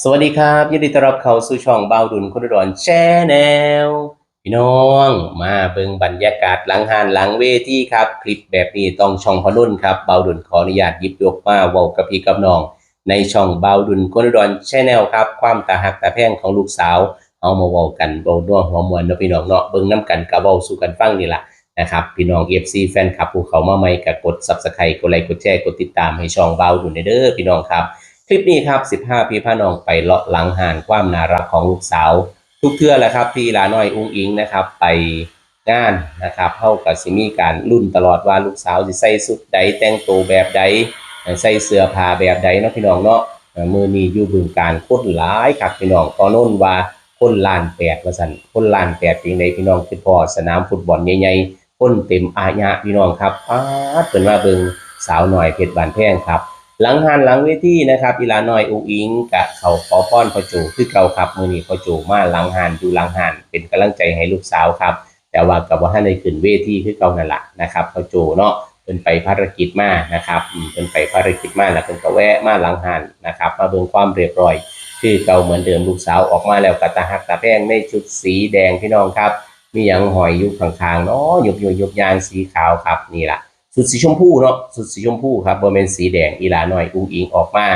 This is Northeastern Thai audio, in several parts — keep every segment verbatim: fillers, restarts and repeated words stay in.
สวัสดีครับ ยินดีต้อนรับเข้าสู่ช่องบ่าวดุลคนอุดรแชนแนล พี่น้องมาเบิ่งบรรยากาศหลังห้านหลังเวทีครับ คลิปแบบนี้ต้องช่องพ่อนุ่นครับ บ่าวดุลขออนุญาตหยิบยกมาเว้ากับพี่กับน้องในช่องบ่าวดุลคนอุดรแชนแนลครับ ความตาฮักตาแพงของลูกสาว เอามาเว้ากันเว้านัวหัวม่วนเนาะพี่น้องเนาะ เบิ่งนำกันก็เว้าสู่กันฟังนี่ล่ะ นะครับ พี่น้อง เอฟซี แฟนคลับผู้เข้ามาใหม่ก็กด Subscribe กดไลค์กดแชร์กดติดตามให้ช่องบ่าวดุลเด้อพี่น้องครับ คลิปนี้ครับสิพาพี่พาน้องไปเลาะหลังห้านความน่าฮักของลูกสาว ทุกเทื่อแหละครับที่อีหลาน้อยอุ๋งอิ๋งนะครับไปงานนะครับเฮาก็สิมีการลุ้นตลอดว่าลูกสาวสิใส่ชุดใดแต่งตัวแบบใดเอ่อใส่เสื้อผ้าแบบใดเนาะพี่น้องเนาะเอ่อมื้อนี้อยู่บึงกาฬคนหลายคักพี่น้อง พ่อนุ่นว่าคนล้านแปดว่าซั่น คนล้านแปดเป็นจั่งใดพี่น้อง คือพ้อสนามฟุตบอลใหญ่ๆ คนเต็มอะยะพี่น้องครับ ป๊าด เพิ่นมาเบิ่งสาวน้อยเพชรบ้านแพงครับ หลังห้านหลังเวทีนะครับ อีหลาน้อยอุ๋งอิ๋งกะเข้าขอพรพ่อโจคือเก่าครับ มื้อนี้พ่อโจมาหลังห้าน อยู่หลังห้าน เป็นกำลังใจให้ลูกสาวครับ แต่ว่าก็บ่ทันได้ขึ้นเวทีคือเก่านั่นล่ะนะครับ พ่อโจเนาะ เพิ่นไปภารกิจมานะครับอืมเพิ่นไปภารกิจมา แล้วเพิ่นก็แวะมาหลังห้านนะครับ มาเบิ่งความเรียบร้อย คือเก่าเหมือนเดิม ลูกสาวออกมาแล้วก็ตาฮักตาแพงในชุดสีแดงพี่น้องครับ มีหยังห้อยอยู่ข้างๆเนาะ ยุบๆๆ ยางสีขาวครับ นี่ล่ะ ชุดสีชมพูเนาะ ชุดสีชมพูครับ บ่แม่นสีแดง อีหลาน้อยอุ๋งอิ๋งออกมา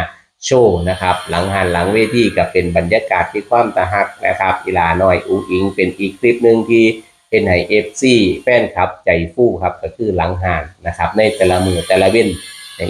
โชว์นะครับ หลังห้านหลังเวทีก็เป็นบรรยากาศที่ความตาฮักนะครับ อีหลาน้อยอุ๋งอิ๋งเป็นอีกคลิปหนึ่งที่เฮ็ดให้ เอฟซี แฟนคลับใจฟูครับ ก็คือหลังห้านนะครับ ในแต่ละมื้อแต่ละเว็น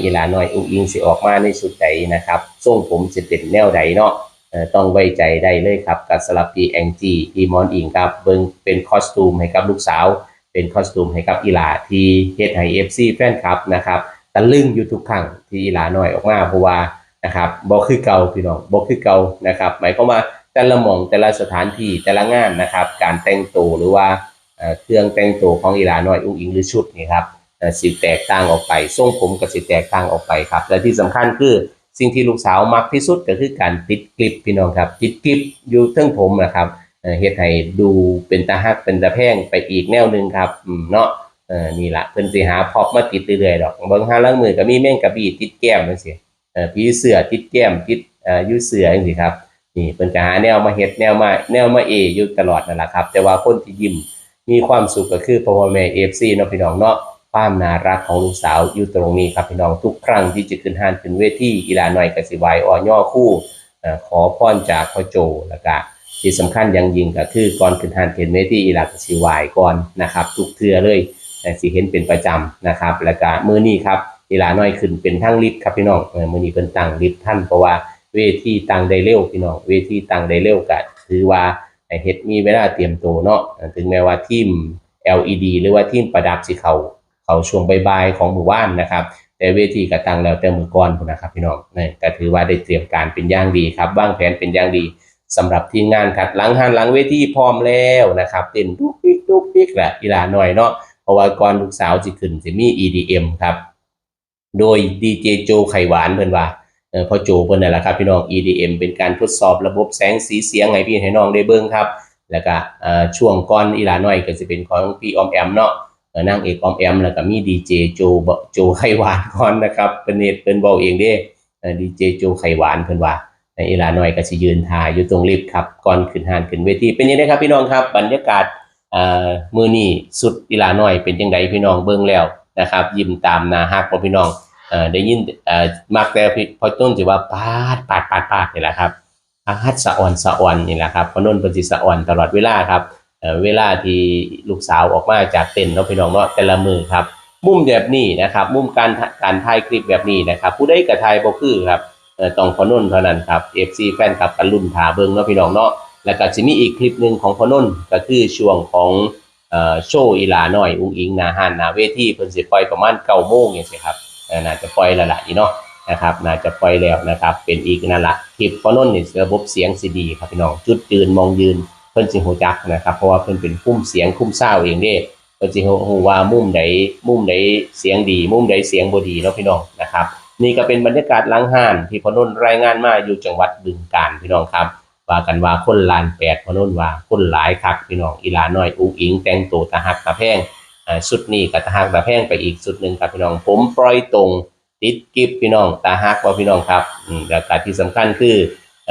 อีหลาน้อยอุ๋งอิ๋งสิออกมาในชุดใดนะครับ ทรงผมสิเป็นแนวใดเนาะ เอ่อ ต้องไว้ใจได้เลยครับ ก็สำหรับพี่แองจี้ พี่หมอนอิ๋งครับ เบิ่งเป็นคอสตูมให้กับลูกสาว เป็นคอสตูมให้กับอีหลา ที่เฮ็ดให้ เอฟซี แฟนคลับนะครับ ตะลึงอยู่ทุกครั้งที่อีหลาน้อยออกมา เพราะว่านะครับ บ่คือเก่าพี่น้อง บ่คือเก่านะครับ หมายความว่าแต่ละหม่อง แต่ละสถานที่ แต่ละงานนะครับ การแต่งตัวหรือว่า เอ่อ เครื่องแต่งตัวของอีหลาน้อยอุ๋งอิ๋งหรือชุดนี่ครับ เอ่อ สิแตกต่างออกไป ทรงผมก็สิแตกต่างออกไปครับ และที่สำคัญคือสิ่งที่ลูกสาวมักที่สุดก็คือการติดกลิปพี่น้องครับ ติดกลิปอยู่เทิงผมนะครับ เอ่อ เฮ็ดให้ดูเป็นตาฮักเป็นตาแพงไปอีกแนวหนึ่งครับ อืม เนาะ เอ่อ นี่ล่ะ เพิ่นสิหาพร็อปมาติดเรื่อยๆดอก บางฮาลางมื้อก็มีแมงกะบี้ติดแก้มจั่งซี้ เอ่อ ผีเสื้อติดแก้ม ติด เอ่อ อยู่เสื้อจั่งซี้ครับ นี่เพิ่นก็หาแนวมาเฮ็ด แนวมา แนวมาเออยู่ตลอดนั่นล่ะครับ แต่ว่าคนที่ยิ้มมีความสุขก็คือพ่อแม่ เอฟซี เนาะพี่น้องเนาะ ความน่าฮักของลูกสาวอยู่ตรงนี้ครับพี่น้อง ทุกครั้งที่จะขึ้นฮานขึ้นเวที อีหลาน้อยก็สิไหว้อ้อนยอครู เอ่อ ขอพรจากพ่อโจ แล้วก็ที่สำคัญอย่างยิ่งก็คือก่อนขึ้นฮานขึ้นเวที อีหลาก็สิไหว้ก่อนนะครับ ทุกเทื่อเลย เอ่อ สิเห็นเป็นประจำนะครับ แล้วก็มื้อนี้ครับ อีหลาน้อยขึ้นเป็นทางลิฟต์ครับพี่น้อง เอ่อ มื้อนี้เพิ่นตั้งลิฟต์ทัน เพราะว่าเวทีตั้งได้เร็วพี่น้อง เวทีตั้งได้เร็วก็ถือว่าเฮ็ดมีเวลาเตรียมตัวเนาะ เอ่อ ถึงแม้ว่าทีม แอลอีดี หรือว่าทีมประดับสิเข้า เข้าช่วงบ่ายๆของมื้อวานนะครับ แต่เวทีก็ตั้งแล้วแต่มื้อก่อนพู้นนะครับพี่น้อง นี่ก็ถือว่าได้เตรียมการเป็นอย่างดีครับ วางแผนเป็นอย่างดีสำหรับทีมงานครับ หลังฮานหลังเวทีพร้อมแล้วนะครับ เต้นดุกดิกดุกดิกแหละ อีหลาน้อยเนาะ เพราะว่าก่อนลูกสาวสิขึ้นสิมี อีดีเอ็ม ครับ โดย ดีเจ โจไข่หวานเพิ่นว่า เอ่อ พ่อโจเพิ่นนั่นล่ะครับพี่น้อง อีดีเอ็ม เป็นการทดสอบระบบแสงสีเสียงให้พี่ให้น้องได้เบิ่งครับ แล้วก็ เอ่อ ช่วงก่อนอีหลาน้อยก็สิเป็นของพี่ออมแอมเนาะ เอ่อ นางเอกออมแอม แล้วก็มี ดีเจ โจ โจไข่หวานก่อนนะครับ เพิ่นเฮ็ด เพิ่นเว้าเองเด้ เอ่อ ดีเจ โจไข่หวานเพิ่นว่า เอ่อ อีหลาน้อยก็สิยืนท่าอยู่ตรงลิฟต์ครับ ก่อนขึ้นฮานขึ้นเวที เป็นจั่งใดครับพี่น้องครับ บรรยากาศ เอ่อ มื้อนี้ชุดอีหลาน้อยเป็นจั่งใดพี่น้องเบิ่งแล้วนะครับ ยิ้มตามหน้าฮักบ่พี่น้อง เอ่อ ได้ยิน เอ่อ มักแต่พี่ พ่อต้นสิว่า "ป๊าด ป๊าด ป๊าด ป๊าด" นี่แหละครับ ป๊าด สะอ่อน สะอ่อน นี่แหละครับ พ่อโน้นเพิ่นสิสะอ่อนตลอดเวลาครับ เอ่อ เวลาที่ลูกสาวออกมาจากเต็นท์เนาะพี่น้องเนาะ แต่ละมื้อครับ มุมแบบนี้นะครับ มุมการถ่า- การถ่ายคลิปแบบนี้นะครับ ผู้ใดก็ถ่ายบ่คือครับ เอ่อ ต้องพ่อโน้นเท่านั้นครับ เอฟซี แฟนคลับก็ลุ้นท่าเบิ่งเนาะพี่น้องเนาะ แล้วก็สิมีอีกคลิปหนึ่งของพ่อโน้น ก็คือช่วงของ เอ่อ โชว์อีหลาน้อยอุ๋งอิ๋งหน้าฮานหน้าเวที เพิ่นสิปล่อยประมาณเก้าโมงจั่งซี้ครับ เอ่อ น่าจะปล่อยแล้วล่ะนี่เนาะ นะครับ น่าจะปล่อยแล้วนะครับ เป็นอีกนั่นล่ะ คลิปพ่อโน้นนี่ระบบเสียงสิดีครับพี่น้อง จุดยืนหม่องยืนเพิ่นสิฮู้จักนะครับ เพราะว่าเพิ่นเป็นคุมเสียงคุมซาวด์เองเด้ เพิ่นสิฮู้ ฮู้ว่ามุมใด มุมใดเสียงดี มุมใดเสียงบ่ดีเนาะพี่น้องนะครับ นี่ก็เป็นบรรยากาศหลังฮานที่พ่อโน้นรายงานมาอยู่จังหวัดบึงกาฬพี่น้องครับ ว่ากันว่าคนล้านแปด พ่อโน้นว่าคนหลายคักพี่น้อง อีหลาน้อยอุ๋งอิ๋งแต่งตัวตาฮักตาแพง อ่า ชุดนี้ก็ตาฮักตาแพงไปอีกชุดหนึ่งครับพี่น้อง ผมปล่อยตรงติดกลิปพี่น้อง ตาฮักบ่พี่น้องครับ อืม แล้วก็ที่สำคัญคือ เอ่อ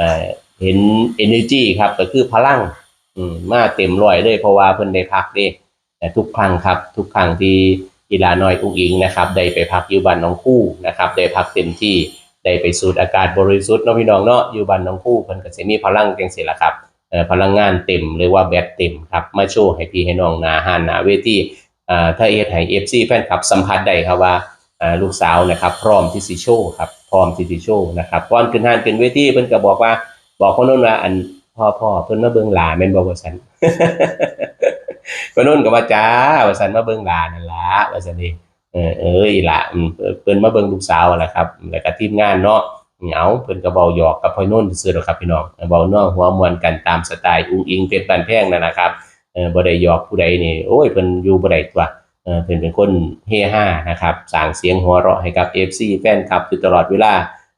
เห็น energy ครับ ก็คือพลัง อืม มาเต็มร้อยเลย เพราะว่าเพิ่นได้พักเด้ แต่ทุกครั้งครับ ทุกครั้งที่อีหลาน้อยอุ๋งอิ๋งนะครับ ได้ไปพักอยู่บ้านหนองคูนะครับ ได้พักเต็มที่ ได้ไปสูดอากาศบริสุทธิ์เนาะพี่น้องเนาะ อยู่บ้านหนองคูเพิ่นก็สิมีพลังจังซี่ล่ะครับ เอ่อ พลังงานเต็ม หรือว่าแบตเต็มครับ มาโชว์ให้พี่ให้น้องหน้าฮ้านหน้าเวที อ่า ถ้าเฮ็ดให้ เอฟซี แฟนคลับสัมผัสได้ครับว่า อ่า ลูกสาวนะครับ พร้อมที่สิโชว์ครับ พร้อมที่สิโชว์นะครับ ก่อนขึ้นฮ้านขึ้นเวทีเพิ่นก็บอกว่า บอกพ่อนนท์ว่า อัน พ่อ พ่อ เพิ่นมาเบิ่งหลาแม่นบ่ ว่าซั่น พ่อนนท์ก็ว่า จ้า ว่าซั่น มาเบิ่งหลานั่นล่ะ ว่าซั่นเด้ เออ เอ้ย ล่ะ อืม เพิ่นมาเบิ่งลูกสาวนั่นล่ะครับ แล้วก็ทีมงานเนาะ เอา เพิ่นก็เว้าหยอกกับพ่อนนท์ซื่อๆดอกครับพี่น้อง เว้านัวหัวม่วนกันตามสไตล์อุ๋งอิ๋งเพชรบ้านแพงนั่นล่ะครับ เออ บ่ได้หยอกผู้ใดนี่ โอ้ย เพิ่นอยู่บ่ได้ตั๊ว เออ เพิ่นเป็นคนเฮฮานะครับ สร้างเสียงหัวเราะให้กับ เอฟซี แฟนคลับอยู่ตลอดเวลา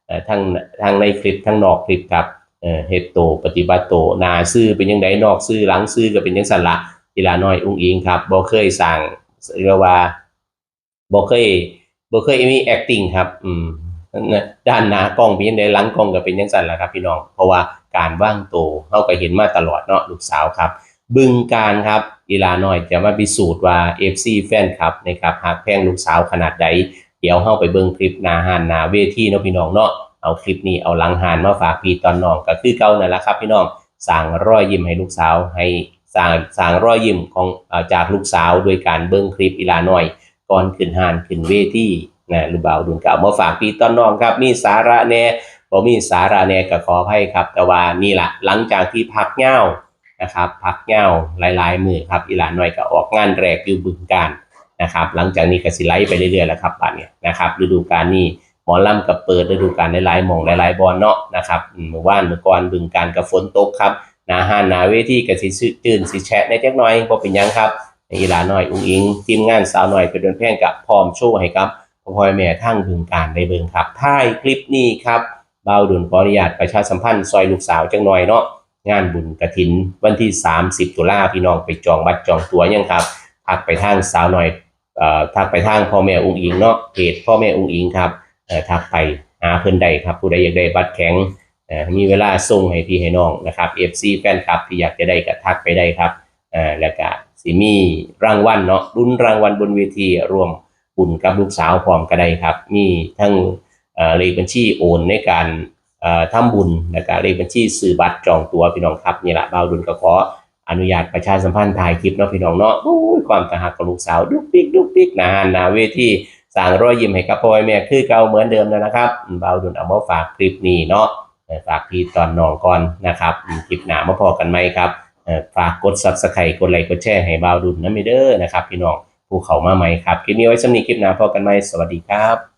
เอ่อ ทั้ง ทั้งในคลิป ทั้งนอกคลิปครับ เอ่อ เฮ็ดโต ปฏิบัติโต หน้าซื่อเป็นจั่งใด นอกซื่อ หลังซื่อก็เป็นจั่งซั้นล่ะ อีหลาน้อยอุ๋งอิ๋งครับ บ่เคยสร้าง เรียกว่า บ่เคย บ่เคยมี acting ครับ อืม ด้านหน้ากล้องเป็นจั่งใด หลังกล้องก็เป็นจั่งซั้นล่ะครับพี่น้อง เพราะว่าการวางโต เฮาก็เห็นมาตลอดเนาะ ลูกสาวครับ บึงกาฬครับ อีหลาน้อยจะมาพิสูจน์ว่า เอฟซี แฟนคลับนะครับ ฮักแพงลูกสาวขนาดใด เดี๋ยวเฮาไปเบิ่งคลิปหน้าฮ้านหน้าเวทีเนาะพี่น้องเนาะ เอาคลิปนี้เอาหลังฮ้านมาฝากพี่ตอนน้องก็คือเก่านั่นล่ะครับพี่น้อง สร้างรอยยิ้มให้ลูกสาว ให้สร้าง สร้างรอยยิ้มของ เอ่อ จากลูกสาวโดยการเบิ่งคลิปอีหลาน้อย ก่อนขึ้นฮ้านขึ้นเวทีนะ ลูกบ่าวดุลก็เอามาฝากพี่ตอนน้องครับ มีสาระแหน่ บ่มีสาระแหน่ก็ขออภัยครับ แต่ว่านี่ล่ะ หลังจากที่พักยาวนะครับ พักยาวหลายๆมื้อครับ อีหลาน้อยก็ออกงานแรกอยู่บึงกาฬนะครับ หลังจากนี้ก็สิไหลไปเรื่อยๆแล้วครับ บัดนี้นะครับ ฤดูกาลนี้หมอลำก็เปิดฤดูกาลหลายๆหม่องหลายๆบ่อนเนาะนะครับ อืม มื้อวานมื้อก่อนบึงกาฬก็ฝนตกครับ หน้าฮ้านหน้าเวทีก็สิจื้นสิแฉะแหน่จักหน่อย บ่เป็นหยังครับ อีหลาน้อยอุ๋งอิ๋ง ทีมงานสาวน้อยเพชรบ้านแพงก็พร้อมโชว์ให้กับพ่อๆแม่ๆทางบึงกาฬได้เบิ่งครับ ท้ายคลิปนี้ครับ บ่าวดุลขออนุญาตประชาสัมพันธ์ซอยลูกสาวจักหน่อยเนาะ งานบุญกฐินวันที่สามสิบตุลา พี่น้องไปจองบัตรจองตั๋วยังครับ ทักไปทางสาวน้อย เอ่อ ทักไปทางพ่อแม่อุ๋งอิ๋งเนาะ เพจพ่อแม่อุ๋งอิ๋งครับ เอ่อ ทักไปหาเพิ่นได้ครับ ผู้ใดอยากได้บัตรแข็ง เอ่อ มีเวลาส่งให้พี่ให้น้องนะครับ เอฟซี แฟนคลับที่อยากจะได้ก็ทักไปได้ครับ เอ่อ แล้วก็สิมีรางวัลเนาะ ลุ้นรางวัลบนเวที ร่วมบุญกับลูกสาวพร้อมก็ได้ครับ มีทั้ง เอ่อ เลขบัญชีโอนในการ เอ่อ ทำบุญ แล้วก็เลขบัญชีซื้อบัตรจองตั๋วพี่น้องครับ นี่ล่ะ บ่าวดุลก็ขออนุญาตประชาสัมพันธ์ท้ายคลิปเนาะพี่น้องเนาะ โอ้ย ความตาฮักของลูกสาว ดุกดิกดุกดิก หน้าฮ้านหน้าเวที สร้างรอยยิ้มให้กับพ่อแม่คือเก่าเหมือนเดิมนั่นล่ะครับ บ่าวดุลเอามาฝากคลิปนี้เนาะ เอ่อ ฝากพี่ตอนน้องก่อนนะครับ อืม คลิปหน้ามาพ้อกันใหม่ครับ เอ่อ ฝากกด Subscribe กดไลค์กดแชร์ให้บ่าวดุลนำเด้อนะครับ พี่น้องผู้เข้ามาใหม่ครับ คลิปนี้ไว้ส่ำนี้ คลิปหน้าพ้อกันใหม่ สวัสดีครับ